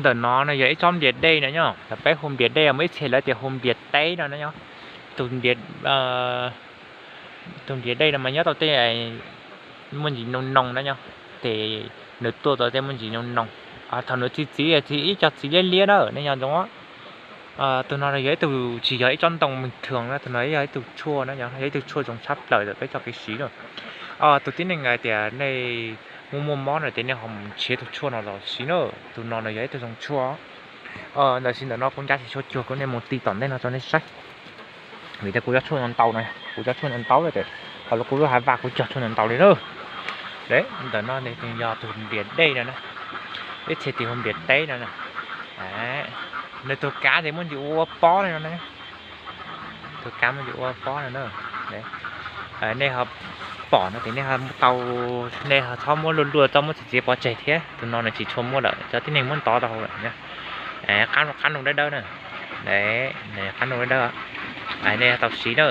Ntawm no no yog ib tsob npias dej no nyob, peb hu npias dej mas ib txhia lawv tias hu npias teb no no nyob. Tus npias, tus npias dej no mas nyob tau tej muaj ntsis noo noo na nyob, ces nws tuaj tau tej muaj ntsis noo noo. Thaum nws txi txiv txi ib co txiv liab liab na ne nyob ntoo. Tus no yog ib tug, tsis yog ib tsob ntoo meej thwm na, tus no yog ib tug tshuaj na, yog ib tug tshuaj zoo tshaj plaws ntawm peb txoj kev siv na. Tus tib neeg hais tias nej muaj muaj mob no ces nej ho mus nrhiav tus tshuaj no los siv na. Tus no no yog ib tug zoo tshuaj. Ntawm sis ntawm no kuv ncav tsis tshua cuag, kuv nej mus tig tom ntej no rau nej saib. Vim tias kuv cov tshuaj no ntau no, kuv cov tshuaj no ntau lawm ces hauv kuv lub hav vaj kuv cog tshuaj no ntau li na. Ntawm no yog tus npias dej no na, ib txhia tias hu npias teb no na. Nws tus kav ces muaj ntsis ua pob li no na. Tus kav muaj ntsis ua pob no na. Nej ho pom no ces nej ho tau, nej ho txhob muab luaj luaj, txhob muab txiav txiav pov tseg thiab. Tus no nws tsis tshua muaj lawm, cov tib neeg muab ntov tau hauv lawm. Qab noog dawb dawb na. Qab noog dawb dawb, nej tau siv na.